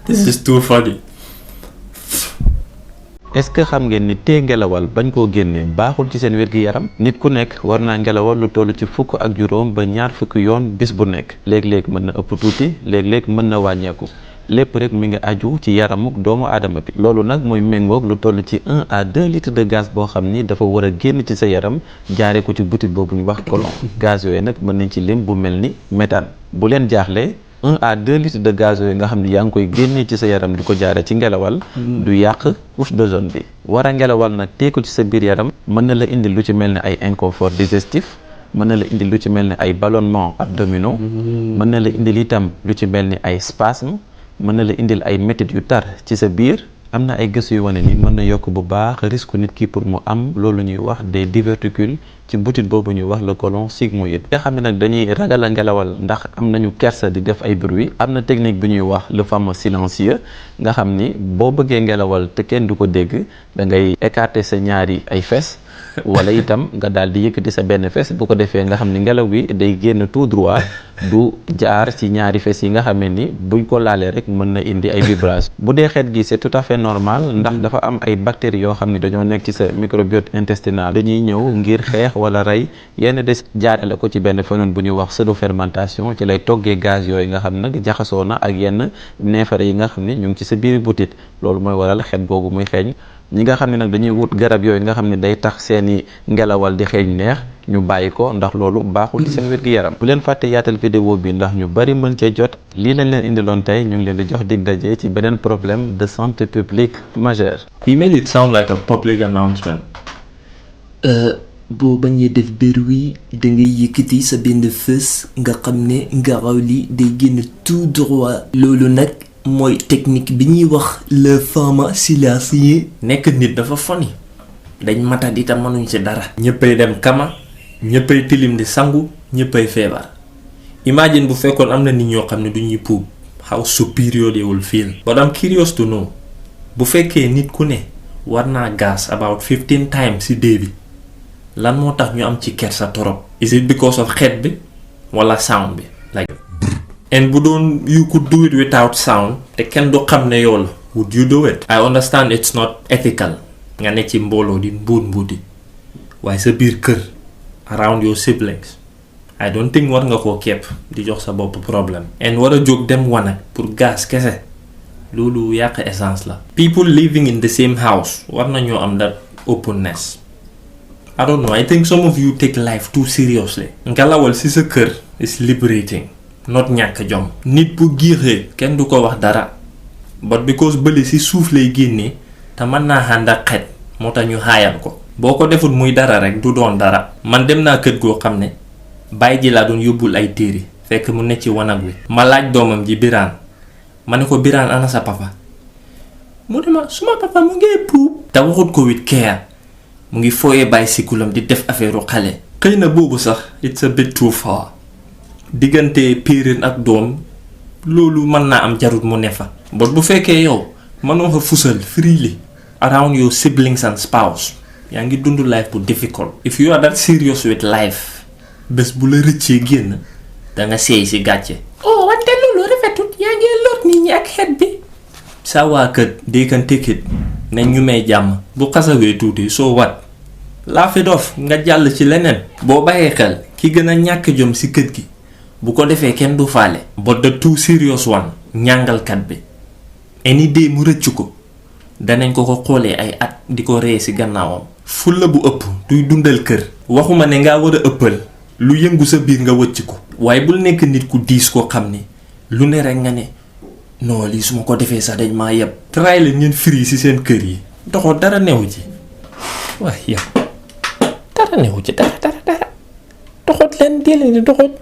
This is too funny. est-ce que xam ngeen ni tee ngelawal bañ koo génnee baaxul ci seen wér-gi-yaram nit ku nekk war naa ngelawal lu toll ci 1 ak juróom ba 2 fukki yoon bis bu nekk léeg-léeg mën na ëpp tuuti léeg-léeg mën na wàññeeku lépp rek mi ngi aju ci yaramu doomu aadama bi loolu nag mooy méngoog lu toll ci 1 à 2 litres de gaz boo xam ni dafa war a génn ci sa yaram jaaree ko ci butit boobu ñu wax colon gaz yooyu nag mën nañ ci lim bu mel ni méthane bu leen jaaxlee 1 à 2 litres de gaz yooyu nga xam ne yaa ngi koy génnee ci sa yaram di ko jaare ci ngelawal du yàq couche d'ozone bi war a ngelawal nag teeku ci sa biir yaram mën na la indi lu ci mel ne ay inconfort digestif mën na la indi lu ci mel ne ay ballonnements abdominaux mën na la indil itam lu ci mel ni ay spasmes mën na la indil ay métit yu tar ci sa biir am na ay gëstu yu wane ni mën na yokk bu baax risque nit ki pour mu am loolu ñuy wax des diverticules ci butit boobu ñuy wax le côlon sigmoïde nga xam ne nag dañuy ragal a ngelawal ndax am nañu kersa di def ay bruit am na technique bi ñuy wax le fameux silencieux nga xam ni boo bëggee ngelawal te kenn du ko dégg da ngay écarter sa ñaari ay fes wala itam nga daal di yëkkati sa benn fes bu ko defee nga xam ni ngelaw bi day génn tout droit du jaar ci ñaari fes yi nga xam ne ni buñ ko laalee rek mën na indi ay vibration bu dee xeet gi c'est tout à fait normal ndax dafa am ay bactéries yoo xam ne dañoo nekk ci sa microbiote intestinal dañuy ñëw ngir xeex wala rey yenn des jaarale ko ci benn phénomène bu ñuy wax pseudo-fermentation ci lay toggee gaz yooyu nga xam nag jaxasoo na ak yenn neefare yi nga xam ne ñu ngi ci sa biir butit loolu mooy waral xeet googu muy xeeñ ñi nga xam ne nag dañuy wut garab yooyu nga xam ne day tax seeni ngelawal di xeeñ neex ñu bàyyi ko ndax loolu baaxul ci seen wér-gi-yaram bu leen fàtte yaatal vidéo bi ndax ñu bari mën cee jot lii lañ leen indiloon tey ñu ngi leen di jox dig daje ci beneen problème de santé publique majeur. He made it sound like a public announcement. boo bañee def bruit da ngay yëkkati sa benn fës nga xam ne ngelaw li day génn tout droit. loolu nag mooy technique bi ñuy wax le fameux silencieux. nekk nit dafa funny. dañ matadi te mënuñ ci dara. ñëppay dem kama ñëppay tilim di sangu ñëppay feebar. imagine bu fekkoon am na nit ñoo xam ne du ñuy puub. how superior they will feel. but I'm curious to know bu fekkee nit ku ne war naa gas about 15 times ci dee bi lan moo tax ñu am ci kersa torop. is it because of xeet bi wala sound bi like. and bu doon you could do it without sound te kenn du xam ne yow la would you do it. I understand it's not ethical nga ne ci mbooloo di mbuuti waaye sa biir kër around your siblings I don't think war nga koo kepp di jox sa bopp problème. and war a jóg dem wanag pour gaz kese loolu yàq essence la. people living in the same house war nañoo am that openness. I don't know, I think some of you take life too seriously. ngelawal ci sa kër is liberating. not ñàkk jom. nit bu giixee kenn du ko wax dara. but because bële ci suuf lay génnee te mën naa ànd ak xet moo tax ñu xaayal ko. boo ko deful muy dara rek du doon dara. man dem naa kër goo xam ne baay ji laa doon yóbbul ay téere fekk mu ne ci wanag wi. ma laaj doomam ji Biraan ma ne ko Biraan ana sa papa mu ne ma suma papa mu ngi puub. te waxut ko with care mu ngi fooyee bicycle am di def affaire xale. xëy na boobu sax it's a bit too far. diggante parent ak doom loolu mën naa am jarut mu ne fa. but bu fekkee yow mënoo ko fusal freely around your siblings and spouse yaa ngi dund life bu difficult. if you are that serious with life bés bu la rëccee génn da nga seey si gàcce. oh wante loolu rafetut yaa ngi lor nit ñi ak xet bi. sa waa kër they can take it nañ ñu may jàmm. bu xasawee tuuti soo wat laugh it off nga jàll ci leneen. boo bàyyee xel ki gën a ñàkk jom si kër gi bu ko defee kenn du faale. but the too serious one ñàngalkat bi any day mu rëcc ko danañ ko ko xoolee ay at di ko ree si gannaawam. fulla bu ëpp duy dundal kër. waxuma ne ngaa war a ëppal lu yëngu sa biir nga wëcc ko. waaye bul nekk nit ku diis koo xam ni lu ne rek nga ne non lii su ma ko defee sax dañ maa yeb. try leen ngeen firi si seen kër yi. doxoo dara newu ci waaye yow dara newu ci dara doxot leen dee leen di doxot.